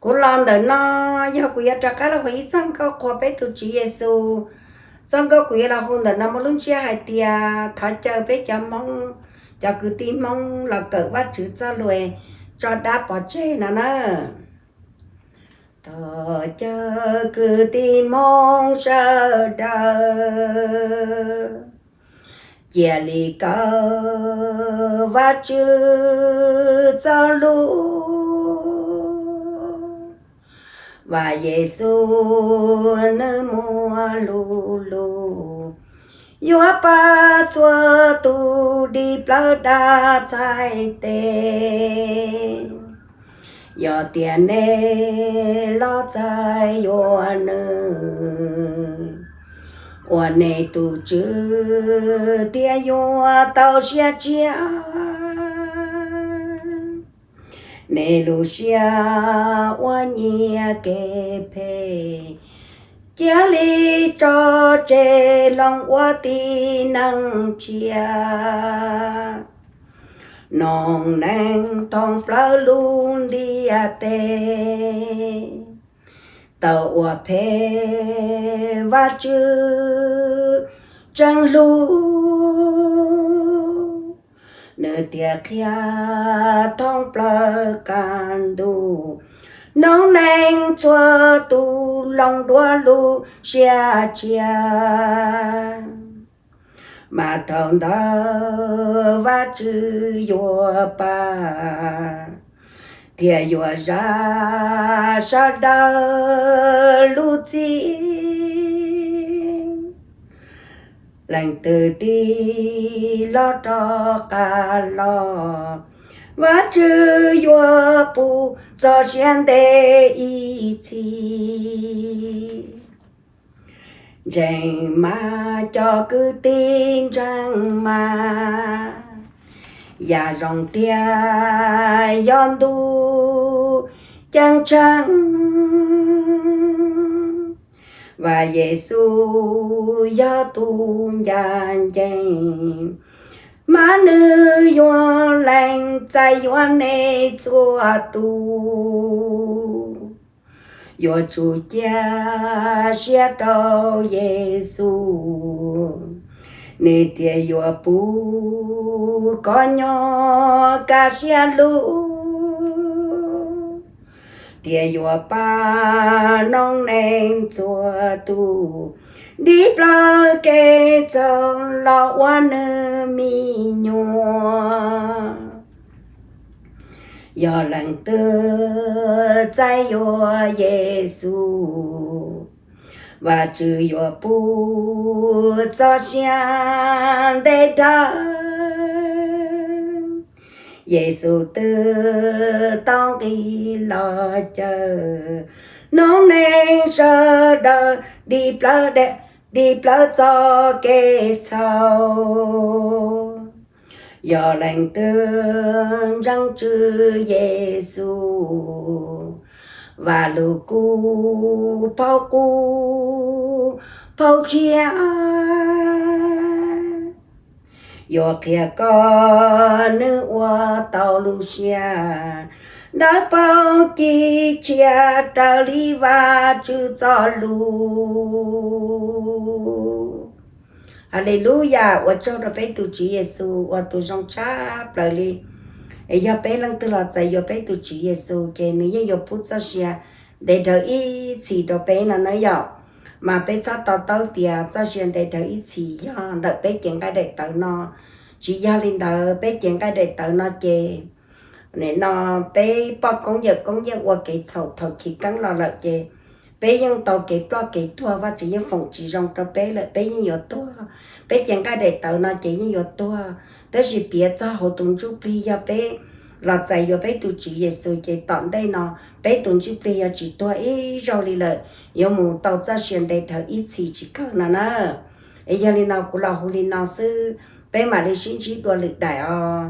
Kuv los ntawm no yog kuv yuav rov qab los hu ib txoj nkauj qhuas peb tus Tswv Yexus. Txoj nkauj kuv yuav los hu ntawm no muaj lub ntsiab hais tias thov caw peb cov Hmoob, cov kwv tij Hmoob los kawm Vajtswv txoj lus tso dab pov tseg no na. Thov caw kwv tij Hmoob sawv daws cia li kawm Vajtswv txoj lus. Vam Yexus nws muaj lus lus yuav pab txhua tus dim plawv dab txhais tes. Yog tias nej los txais yuav nws ua nej tus Tswv thiaj yuav tau siab tshiab. Nej lub siab uas nyiam kev phem cia li tso tseg hloov ua tib neeg tshiab. Noog neeg thoob plaws lub ntiaj teb tau ua phem Vajtswv tseem hlub, nws thiaj qhia thoob plaws qab ntuj noog neeg txhua tus hloov dua lub siab tshiab. Mas thaum ntawd Vajtswv yuav pab thiaj yuav zam sawv daws lub txim. Leej twg tig los rov qab los, Vajtswv yuav pub txoj sia ntev ib txhis. Ntseeg mas cov kwv tij, ntseeg mas, yam zoo tiag yog ntuj ceeb tsheej. Vam Yexus yog tus ncaj ncees, mas nws yuav lees txais yuav nej txhua tus. Yuav tsum cia siab rau Yexus, nws thiaj yuav pub koj nyob kaj siab lug, thiaj yuav pab noob neej txhua tus dim plawv kev txhaum los ua nws me nyuam. Yog leej twg txais yuav Yexus, Vajtswv yuav pub txoj sia ntev dhawv. Yexus twb tau nqis los caw noob neej sawv daws dim plawv, dim plawv txoj kev txhaum. Yog leej twg ntseeg Tswv Yexus, Vajluskub phau qub phau tshiab yuav qhia koj nws ua tau lub siab dawb paug ci tshiab raws li Vajtswv txoj lus. Haleluyas, ua tsaug rau peb tus Tswv Yexus uas tus zoo tshaj plaws li. Es yog peb leej twg los txais yuav peb tus Tswv Yexus ces nws yeej yuav pub txoj sia ntev dhawv ib txhis rau peb no na yom. Mas peb txhob to taub tias txoj sia ntev dhawv ib txhis yog ntawm peb cev nqaij daim tawv no. Tsis yog li ntawd, peb cev nqaij daim tawv no ces nim no peb poj koob yawm koob yeej ua kev txhaum thaum chiv keeb los lawm ces peb yeej tau kev ploj kev tuag, Vajtswv yeej foom tsis zoo rau peb lawm, peb yeej yuav tuag. Peb cev nqaij daim tawv no ces yeej yuav tuag. Tab sis piav txog hauv tus ntsuj plig, yog peb los txais yuav peb tus Tswv Yexus ces tom ntej no peb tus ntsuj plig yuav tsis tuag ib zaug li lawm, yuav mus tau txoj sia ntev dhawv ib txhis tsis kawg no na. Es yog li no kuv los hu li no xwb, peb mam li sib ntsib dua lwm daim os.